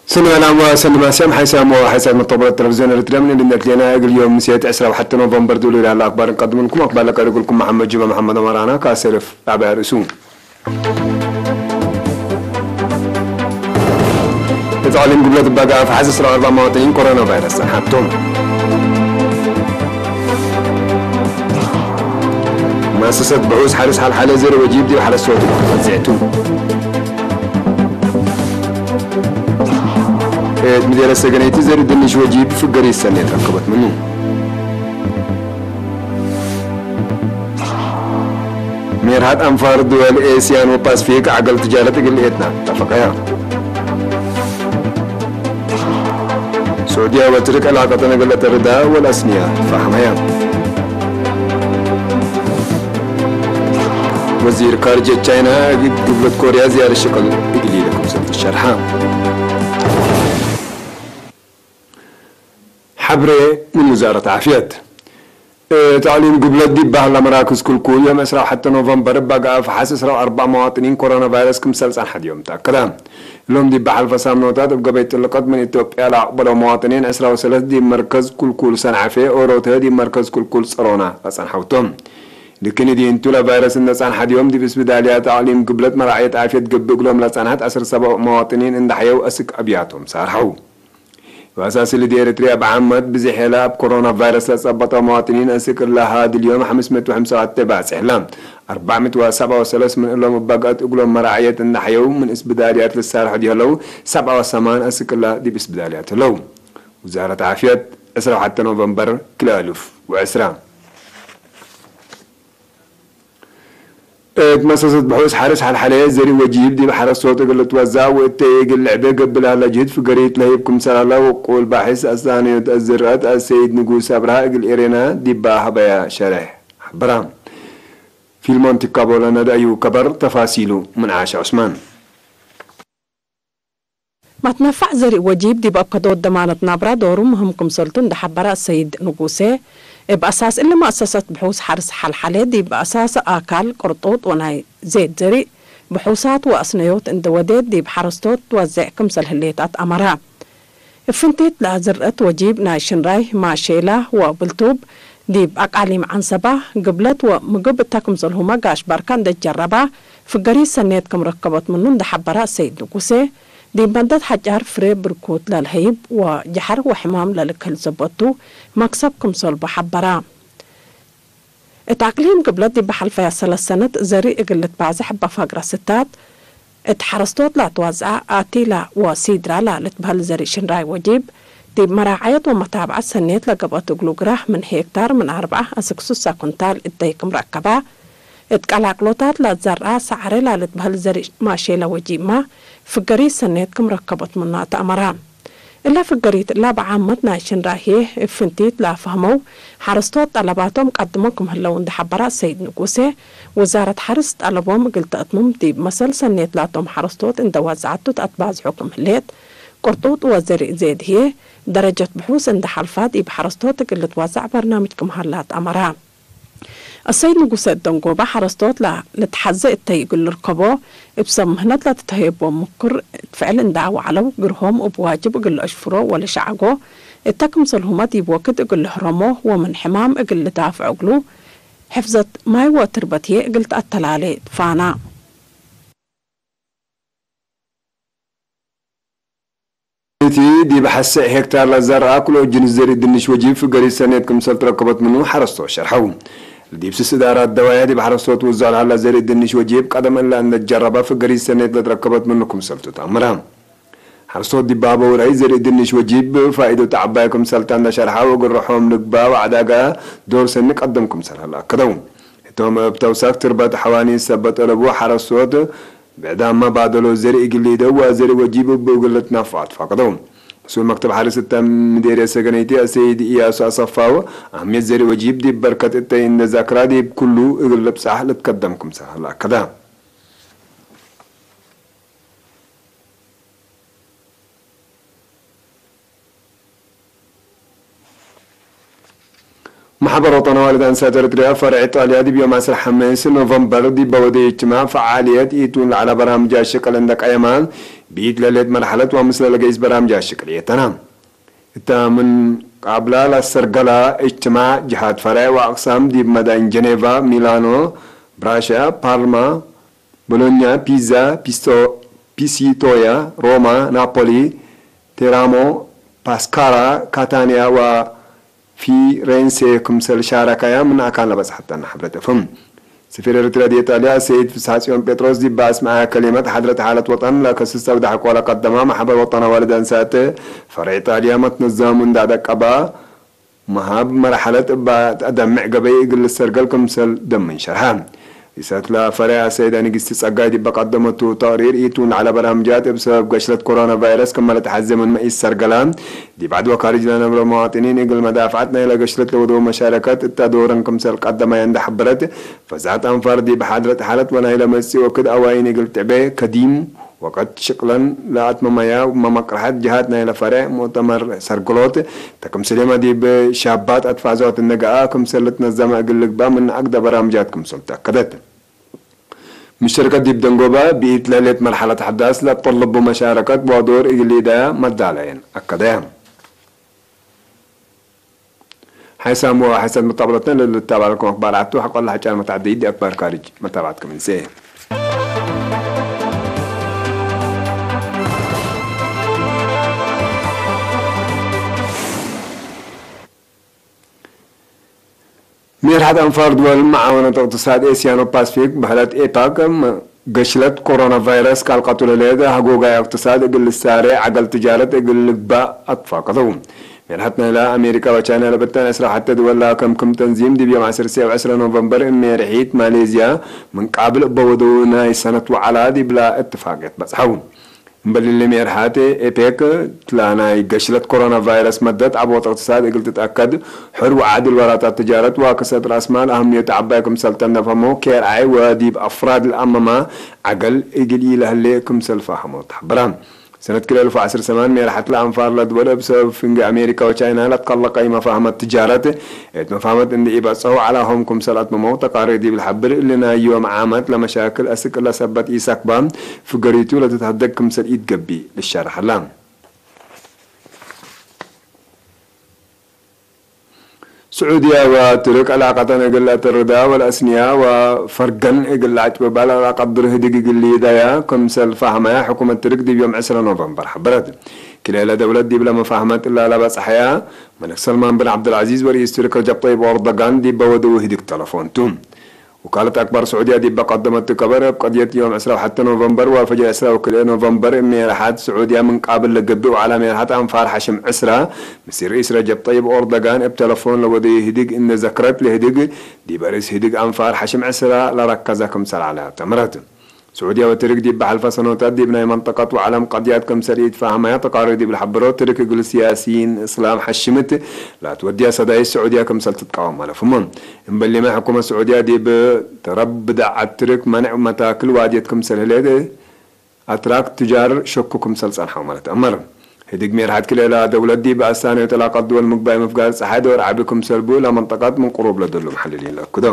سنة الأموال سنة ماسيام حيسام وحيسام الطبرة التلفزيون الإرتريا من اللي نتلينا أقل يوم سيت عسرة وحتى نوفمبر دولي على أخبار قدم لكم أخبار لك أقول لكم محمد جمعة محمد أمرانا كاسلف أبي أرسو. تعليم قبلة بقى في حاسس أربع مواطنين كورونا فيروس حبتم. مؤسسة بحوث حارس حال حالة زر وجيب دي حالة صوت زيتون. إيه، مدير السجنية زر الدنيش وجيب في قرية سنة ركبت منه. ميرهات أنفار دول إيسيان وباسفيك عقل تجارة قل إيتنا. اتفقيا. سعودية وترك علاقتنا قلة الرداء والأسنية. فهميا. وزير خارجية تشاينا قبلة كوريا زيارة شكل إقليلكم سنة الشرحة. حبري من وزارة عافية. تعليم قبلة دي بهلا مراكز كل كل يوم عسرة وحتى نوفمبر بقى في حاسس أربع مواطنين كورونا فيروس كم سلسان حد يوم تأكدا. لهم دي بحل فسام نوتات بقبيت اللقط من إثيوبيا لا أقبلوا مواطنين عسرة وثلاث دي مركز كل كل سنعفة أوروتا دي مركز كل كل صرونا فسان حوتهم. لكن دي انتو لا فيروس النسان حد يوم دي بس بداليات تعليم قبلة مراعية عافية قبل قلهم لا سنة عسر سبع مواطنين عند حيو أسك أبياتهم سارحو. وأساس اللي دي إريتريا بعمد بزحلة بكورونا فيروس لسبطة مواطنين أسك الله هاد اليوم خمسمية وخمسة وتسعين باس إعلام. أربعمية وسبعة وثلاثين من اللهم بقت أقلهم مراعية النحيو من إسبداليات للسارح ديالو. سبعة وثمانين أسك الله دي بإسبداليات لو. وزارة عافية عسرة وحتى نوفمبر كلا ألف وعسرة. اتمسست بحوث حارس حال حالية زري وجيب دي بحرس صوت قلت وزا وإتي يقل لعبة قبل على جهد في قرية لهيب كم سر الله وقول باحث أساني الزرقات السيد نقول سبرها قل إيرينا دي باها بيا شرح حبرا. في المنطقة بولانا دايو كبر تفاصيله من عاش عثمان. ማትነፋዕ ዘርኢ ወጂብ ዲብ ኣብ ከደወት ደማነት ናብራ ዶሩ ምህም ክምሰልቱ እንዳ ሓበራ ሰይድ ንጉሴ፣ እብ ኣሳስ እሊ መእሰሰት ብሑስ ሓርስ ሓልሓሌ ዲብ ኣሳስ ኣካል ቅርጡጥ ወናይ ዜድ ዘርኢ ብሑሳት ወኣስነዮት እንደ ወዴት ዲብ ሓረስቶት ትወዜዕ ክምሰል ህሌት ኣትኣመራ። እፍንቲት ለኣዝርዕት ወጂብ ናይ ሽንራይ ማሼላ ወብልቱብ ዲብ ኣቃሊም ዓንሰባ፣ ግብለት ወምግብ እታ ክምሰልሁመ ጋሽ ባርካ እንደ ጀረባ፣ ፍገሪ ሰኔት ክም ረከበት ምኑ እንደ ሓበራ ሰይድ ንጉሴ፣ ዲብ መደት ሓጫር ፍሬ ብርኩት ለልሀይብ ወጀሐር ወሕማም ለልክህል ዘበቱ መክሰብ ክምሰልቡ ሓበራ። እት ኣቅሊም ግብለት ዲብ ሓልፈያ ሰለስ ሰነት ዘሪ እግል ልትባዝሕ እባ ፋግራ ስታት፣ እት ሓረስቶት ላትዋዝኣ ኣቲላ ወሲድራ ላልትበህል ዘሪ ሽንራይ ወጂብ፣ ዲብ መራዓየት ወመታብዐት ሰኔት ለገብአት እግሉ ግራህ ምን ሄክታር ምን ኣርብዓ አስክ ሱሳ ኩንታል እደይ ክም ረከባ፣ እት ቀላቅሎታት ለዘርአ ሰዓረ ላልትበህል ዘሪ ማሼለ ወጂብማ፣ ፍገሪት ሰኔት ክም ረከበት ምኑ አተአመራ። እለ ፍገሪት እላ በዓመት ናይ ሽንራህዬ እብ ፍንቲት ለአፈህመው ሐረስቶት ጠለባቶም ቀድሞ ክም ህለው እንደ ሐበራ ሰይድ ንጉሴ፣ ወዛረት ሐርስ ጠለቦም እግል ተእትሙም ዲብ መሰል ሰኔት ላቶም ሐረስቶት እንደ ዋዝዐቱ ተአትባዝሖ ክም ህሌት፣ ቅርጡጥ ወዘሪእ ዜድህዬ ደረጀት ብሑስ እንደ ሐልፋ ዲብ ሐረስቶት እግል ልትዋዛዕ በርናምጅ ክም ሀላ አትአመራ። አሰይድ ንጉሰ እት ደንጎባ ሐረስቶት ለልትሐዘ እተይ እግል ልርከቦ፣ እብ ሰብ ምህነት ለትተህየቦም ምክር እት ፍዕል እንዳ አወዐለው፣ ግርሆም እብ ዋጅብ እግል ለአሽፍሮ ወለሸዐጎ፣ እተ ክምሰልሁመ ዲብ ወክድ እግል ልህረሞ ወምን ሕማም እግል ልዳፍዕ እግሉ፣ ሕፍዘት ማይ ወትርበትዬ እግል ተአተላሌ ትፋና። እቲ ዲብ ሐሰዕ ሄክታር ለዘርአ ኩሎ ጅንስ ዘርኢ ድንሽ ወጂብ ፍገሪት ሰኔት ክምሰል ትረከበት ምኑ ሐረስቶት ሸርሐው። ለዲብ ስስ እዳራት ደዋያ ዲብ ሐረስቶት ውዛል ሀላ ዘርኢ ድንሽ ወጂብ ቀደም እላ እንደ ጀረባ ፍገሪት ሰኔት ለትረከበት ምኑ ክምሰልቱ ተአምራ። ሐረስቶት ዲብ ባበው ርአይ ዘርኢ ድንሽ ወጂብ ፋኢደቱ ዐባይ ክምሰልታ እንደ ሸርሐው እግል ርሖም ልግባ ወዕዳጋ ዶር ሰኒ ቀደም ክምሰል ሀላ አከደው። እቶም እብ ተውሳክ ትርበት ሐዋኒስ ሰበት ጠለቡ ሐረስቶት ብዕዳም መባደሎ ዘርኢ እግል ሊደው ወዘርኢ ወጂብ እብ እግል ልትናፈዓት ፋቅደው። መስኡል መክተብ ሐርስ እተ ምዴርየት ሰገነይቲ አሰይድ ኢያሱ አሰፋው፣ አህምየት ዘርኢ ወጂብ ዲብ በርከት እተይ እንደ ዛክራ ዲብ ኩሉ እግል ልብጻሕ ልትከደም ክምሰል ሀላ አከዳ። ማሕበር ወጠናዊ ኣዋልድ ኣንሳት ኤርትርያ ፈርዕ ኢጣልያ ዲብ ዮም ዐስራ ሐመስ ኖቨምበር ዲብ በወደ እጅትማዕ ፈዓልየት ኢቱን ለዐለ በርናምጃ ሽቅል እንደ ቀየማ፣ ብኢት ለሌት መርሓለት ወምስለ ለገይስ በራምጃ ሽቅል የተና። እታ ምን ቃብላ ላሰርገላ እጅትማዕ ጅሃት ፈራይ ወአቅሳም ዲብ መዳይን ጀኔቫ፣ ሚላኖ፣ ብራሻ፣ ፓርማ፣ ቦሎኛ፣ ፒዛ፣ ፒስቶ-፣ ፒሲቶያ፣ ሮማ፣ ናፖሊ፣ ቴራሞ፣ ፓስካራ፣ ካታንያ ወ ፊሬንሴ ክምሰል ሻረካያ ምን ኣካል ለበጽሐተና ሕብረት እፍም። ሰፊር ኤርትራ ዲብ ኢጣልያ ሰይድ ፍስሐጽዮን ጴጥሮስ ዲብ ኣስመዐ ከሊመት ሓድረት ሓለት ወጠን ለከስስ ኣብ ዳሕቆ ለቀደማ ማሕበር ወጠን ኣዋልድ ኣንሳት ፈረ ኢጣልያ መትነዛሙ እንዳደቀባ መሃብ መርሓለት እባ ተደምዕ ገበይ እግል ሰርገል ክምሰል ደምን ሸርሐ። ሪሰት ለፈረያ ሰይዳ ንግስቲ ጸጋይ ዲብ ቀደመቱ ተቅሪር፣ ኢቱ ንዓለ በርናምጃት እብ ሰበብ ገሽለት ኮሮና ቫይረስ ክመ ለተሐዜ ምንመ ኢሰርገላ፣ ዲብ ዓድ ወካርጅ ለነብረ መዋጥኒን እግል መዳፍዓት ናይለ ገሽለት ለወደው መሻረከት እተ ዶረን ክምሰል ቀደማያ እንዳ ሐበረት፣ ፈዛት አንፋር ዲብ ሓድረት ሓለት ወናይለ መጽእ ወክድ አዋይን እግል ትዕቤ ከዲም ወቀት ሽቅለን ለአትመመያ መመቅርሐት ጀሃት ናይለ ፈረዕ ሙእተመር ሰርገሎት፣ ተክምስሌመ ዲብ ሻባት አትፋዞት እነገአ ክምሰል ልትነዘመ እግል ልግባእ ምን አግደ በርናምጃት ክምሰል ተአከደት። ምሽተርከት ዲብ ደንጎበ ብኢት ለሌት መርሐለት ሐዳስ ለጠልቡ መሻረከት ወዶር እግል ኢደያ መዳለየን አከደያ። ሓይሳም ወሓይሳት መጣብለትና ለልታባልኩም አክባር አቱ ሐቆላ ሐጫን መታዕደይ ዲ አክባር ካሪጅ መታባዕትኩም እንሴ። ሜርሓት ኣንፋር ድወል መዓወነት እቅትሳድ ኤስያኖ ፓስፊክ በህለት ኤፓክ ገሽለት ኮሮና ቫይረስ ካልቀቱ ለለየደ ሀጎጋይ እቅትሳድ እግል ልሳሬ ዓገል ትጃረት እግል ልግባእ ኣትፋቀተው። ሜርሓት ናይላ ኣሜሪካ ወቻይና ለበተን ዕስራ ሐተ ድወላ ከም ክም ተንዚም ዲብ ዮም ዓሰርተ ሴዕ ዕስራ ኖቨምበር እሜ ርሒት ማሌዝያ ምን ቃብል እበወደው ናይ ሰነት ወዓላ ዲብላ እትፋቅየት በጽሐው። እምበል እሊ ሜርሓት ኤፔክ፣ ትላ ናይ ገሽለት ኮሮና ቫይረስ መደት ዓቦት እቅትሳድ እግል ትትአከድ፣ ሕር ወዓድል ወራታት ትጃረት ወክሰት ራስ ማል አህምዮት ዓባይ ክምሰል ተነፈሞ፣ ኬር አይ ወዲብ አፍራድ ለአመማ ዓገል እግል ኢለህሌ ክምሰል ፋህሞ ተሐበራ። ሰነት ክልኤ አልፍ ወዐስር ሰማን ሜርሓት ለአንፋር ለድወል እብ ሰበብ ፍንጌ አሜሪካ ወቻይና ለትከለቀ መፋህመት ትጃረት፣ እት መፋመት እንዲ ኢበጽሑ ዐላሆም ክምሰል አትመመው ተቃሪ ዲብ ለሐብር፣ እሊ ናይ ዮም ዓመት ለመሻክል አስክ ለሰበት ኢሰክባ፣ ፍገሪቱ ለትትሀደግ ክምሰል ኢትገብእ ልሸርሐላ። ስዑድያ ወትርክ ዕላቀተን እግል ለአተርዳ ወለአስንያ ወፈርገን እግል ለአጭብባ ለአቀድር ህድግ እግል ሊዳያ ክምሰል ፋህመያ ሕኩመት ትርክ ዲብ ዮም ዕስራ ኖቨምበር ሐበረት። ክልኤለ ደውለት ዲብ ለመፋህመት እላ ለበጽሐያ መለክ ሰልማን ብን ዐብደልዐዚዝ ወርኢስ ቱርክ ረጀብ ጠይብ ኦርዶጋን ዲበ ወደው ህድግ ተለፎን ቱ። ውካለት አክባር ስዑድያ ዲበ ቀደመቱ ከበር፣ እብ ቀድየት ዮም ዕስራ ወሐተ ኖቨምበር ወፈጅር ዕስራ ወክልኤ ኖቨምበር እሜ ረሓት ስዑድያ ምን ቃብል ለገብእ ወዐላ ሜርሓት አንፋር ሐሽም ዕስራ፣ ምስል ርኢስ ረጀብ ጠይብ ኦርዶጋን እብ ተለፎን ለወደዩ ህድግ እንደ ዘክረት፣ ለህድግ ዲበ ርእስ ህድግ አንፋር ሐሽም ዕስራ ለረከዘ ክምሰል ዐለ ተምረት። ስዑድያ ወትርክ ዲብ በሐልፈ ሰኖታት ዲብ ናይ መንጠቀት ወዐለም ቀድያት ክምሰል ኢትፋህመያ ተቃሪ ዲብ ለሐብሮ፣ ትርክ እግል ስያሲይን እስላም ሐሽምት ላትወድያ ሰዳይት ስዑድያ ክምሰል ትትቃወም አለፍሞ። እምበሊመ ሕኩመት ስዑድያ ዲብ ተረብ ብዳዓት ትርክ መንዕ መታክል ዋድየት ክምሰል ህሌት አትራክ ትጃር ሸኩ ክምሰል ጸንሐው ማለት አመር። ህድግ ሜርሓት ክልኤላ ደውለት ዲብ አሳንዮት ዕላቀት ድወል ምግባይ ምፍጋር ጸሓይ ዶር ዐቢ ክምሰል ቡ ለመንጠቀት ምን ቅሩብ ለደሉ መሐልሊን ለአክዶ።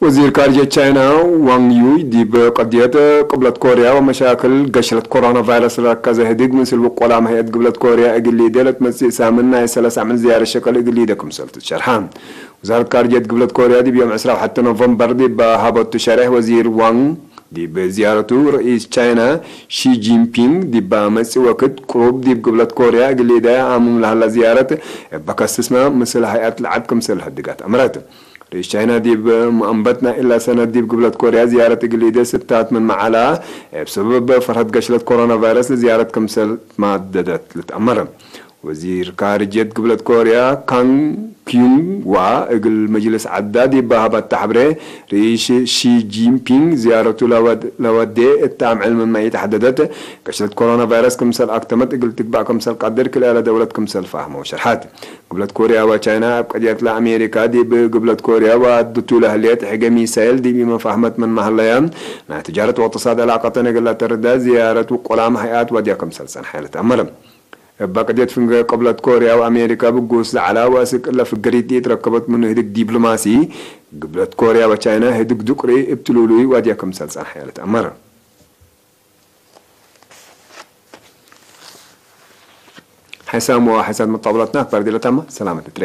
ወዚር ካርጀ ቻይና ዋንግ ዩይ ዲብ ቀድየት ቅብለት ኮርያ ወመሻክል ገሽለት ኮሮና ቫይረስ ለረከዘ ህድግ ምስል ውቆላም ሀይአት ግብለት ኮርያ እግል ሊደ ለትመጽእ ሳምን ናይ ሰለስ ዓመት ዝያረ ሸቀል እግል ሊደ ክምሰል ትሸርሐ። ውዛረት ካርጀት ግብለት ኮርያ ዲብ ዮም ዕስራ ወሐተ ኖቨምበር ዲብ ሀበቱ ሸሬሕ ወዚር ዋንግ ዲብ ዝያረቱ፣ ርኢስ ቻይና ሺ ጂንፒንግ ዲብ መጽእ ወክድ ቅሩብ ዲብ ግብለት ኮርያ እግል ሊደ አምም ለሀላ ዝያረት እበ ከስስመ ምስል ሀይአት ለዐድ ክምሰል ህድጋት አምረት። ርኢስ ቻይና ዲብ መአንበት ናይ እላ ሰነት ዲብ ግብለት ኮርያ ዝያረት እግል ሊደ ስታት ምን መዓላ እብ ሰበብ ፈርሀት ገሽለት ኮሮና ቫይረስ ለዝያረት ክምሰል ማደደት ልትአመር። ወዚር ካርጀት ግብለት ኮርያ ካንግ ኪዩንግ ዋ እግል መጅልስ ዐዳ ዲብ ሀበተ ሐብሬ፣ ርኢስ ሺ ጂንፒንግ ዝያረቱ ለወድ-፣ ለወዴ እት አምዕል ምንመ ኢተሐደደት፣ ገሽለት ኮሮና ቫይረስ ክምሰል አክተመት እግል ትግባእ ክምሰል ቀድር ክልኤለ ደውለት ክምሰል ፋህመው ሸርሐት። ግብለት ኮርያ ወቻይና እብ ቀድየት ለአሜሪካ ዲብ ግብለት ኮርያ ወአድቱ ለህሌት ሕገ ሚሳይል ዲብ ኢመፋህመት ምንመ ሀለያ፣ ናይ ትጃረት ወእቅትሳድ ዕላቀተን እግል ለአተርዳ ዝያረት ውቁላም ሀይአት ወድያ ክምሰል ጸንሐ ልትአመር። እባ ቅድየት ፍንገ ቅብለት ኮርያ ወኣሜሪካ ብጉስ ዝዓላ ወእስቅ ለፍገሪት ዲት ረከበት ምኑ ህድግ ዲፕሎማሲ ግብለት ኮርያ ወቻይና ህድግ ዱቅሪ እብትሉሉይ ዋድያ ክምሰል ጸንሐ ያለት ኣመር። ሓይሳም ወሓይሳት መጣብላትና ኣክባር ዲለታማ ሰላመት ትሬ።